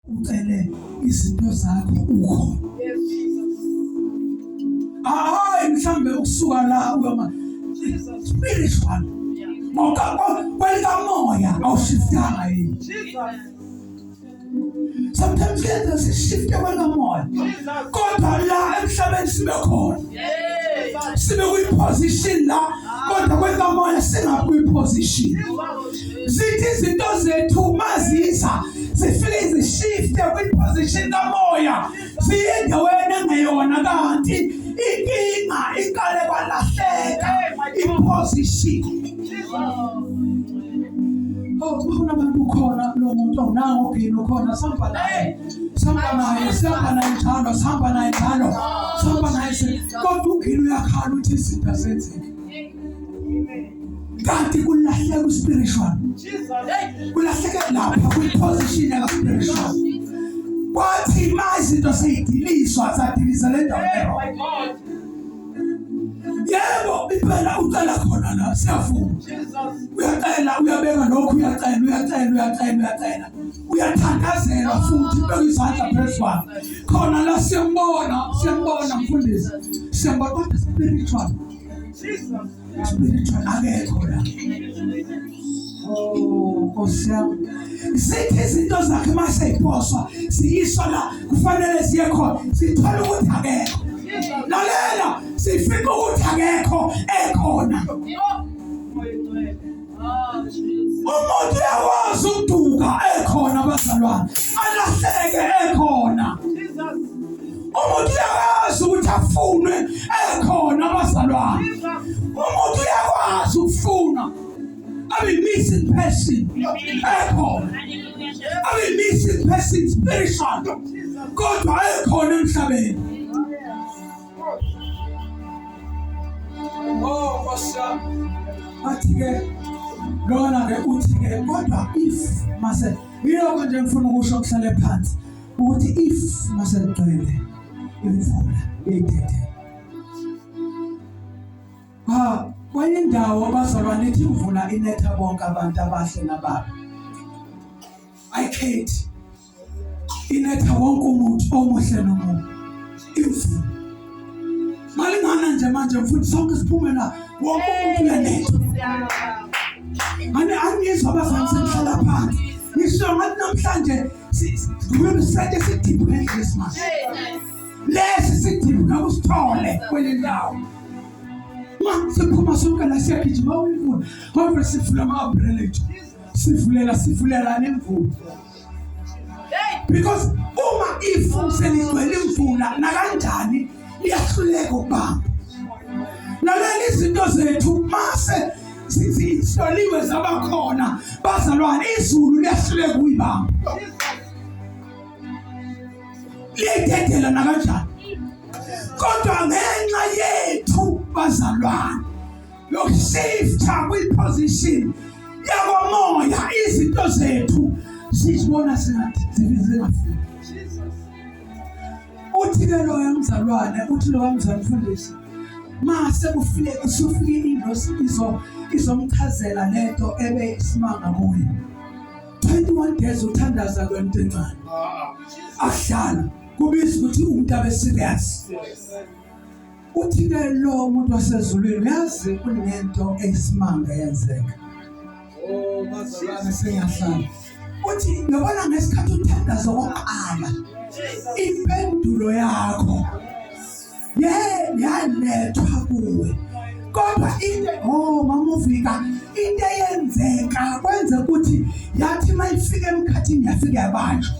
Ucele izinto zakho ukhona. Hayi mhlambe ukusuka la uyoma spiritual. Ngoba kwelikamoya awushiftanga yini? Sometimes kuyenzeka sishifte kwelikamoya. Kodwa la emhlabeni sibe khona. Sibe kwiposition la kodwa kwelikamoya singakwiposition. Zithi izinto zethu maziza zifike zishifte kwiposition kamoya siye endaweni engeyona kanti inkinga iqale kwalahleka iposition. Oh, kukhona abantu khona lo muntu awunawo ogini ukhona sihamba naye sihamba naye sihamba naye njalo sihamba naye njalo sihamba naye kodwa ugini uyakhala ukuthi izinto azenzeki kanti kulahleka uspiritual kulahleke lapha kwiposition yaka-spiritual kwathi ma izinto seyidiliswa zadiliza le ndawo yebo impela ucela khona la siyavuma uyacela uyabeka lokhu uyacela uyacela uyacela uyacela uyathandazela futhi ubeka izandla phezu kwakhe khona la siyambona siyambona mfundisi siyambona kodwa spiritual spiritual akekho la oh nkosi yami zithi izinto zakhe uma seyiphoswa ziyiswa la kufanele ziye khona sithola ukuthi akekho lalela sifika ukuthi akekho ekhona umuntu uyakwazi ukuduka ekhona abazalwane alahleke ekhona umuntu uyakwazi ukuthi afunwe ekhona abazalwane umuntu uyakwazi ukufuna abe missing person ekhona abe missing person spiritual kodwa ekhona emhlabeni. Oh Nkosi yami. Bathi ke lona ke uthi ke kodwa if mase yilokho nje ngifuna ukusho kuhlale phansi ukuthi if mase ligcwele imvula idede. Ha kwenye indawo abazalwane ithi imvula inetha bonke abantu abahle nababi. Ayikhethi. Inetha wonke umuntu omuhle nomubi. Imvula. Malingana nje manje mfundisi sonke siphume la wonke umuntu uyanetha. Mane angizwa abazali sengihlala phansi. Ngisho ngathi namhlanje sikumele sidiphu ngendlela esimanje. Lesi sidiphu ngeke usithole kwenye indawo. Ma siphuma sonke la siyagijima imvula. Kodwa sivula ama-umbrella ethu. Sivulela sivulela nemvula. Because uma ifu seligcwele imvula nakanjani liyahluleka ukubamba. Lalela izinto zethu mase zihloliwe zabakhona bazalwane izulu liyahluleka ukuyibamba. Liyayidedela nakanjani. Kodwa ngenxa yethu bazalwane yokushifta kwiposition yakomoya izinto zethu sizibona sengathi zingafiki. Uthi ke loya mzalwane, uthi loya mzalwane mfundisi, mase kufike usufike indosi izo izomchazela lento ebe isimanga kuye. 21 days uthandaza kwento encane. Akudlala kubiza ukuthi umuntu abe serious. Uthi ke lo umuntu wasezulwini uyazi kunento eyisimanga yenzeka. Oh bazalwane sengiyahlala. Uthi ngiyabona ngesikhathi uthandaza okokuqala impendulo yakho ye yalethwa kuwe. Kodwa into oh mama uvika into eyenzeka kwenze ukuthi yathi mayifika emkhathini yafika yabanjwa.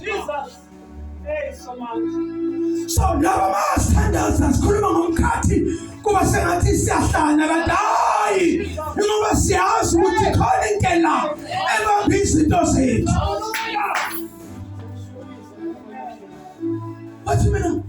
So laba masithandaza sikhuluma ngomkhathi kuba sengathi siyahlanya kanti hayi ngoba siyazi ukuthi khona into la ebamba izinto zethu. Bathi mina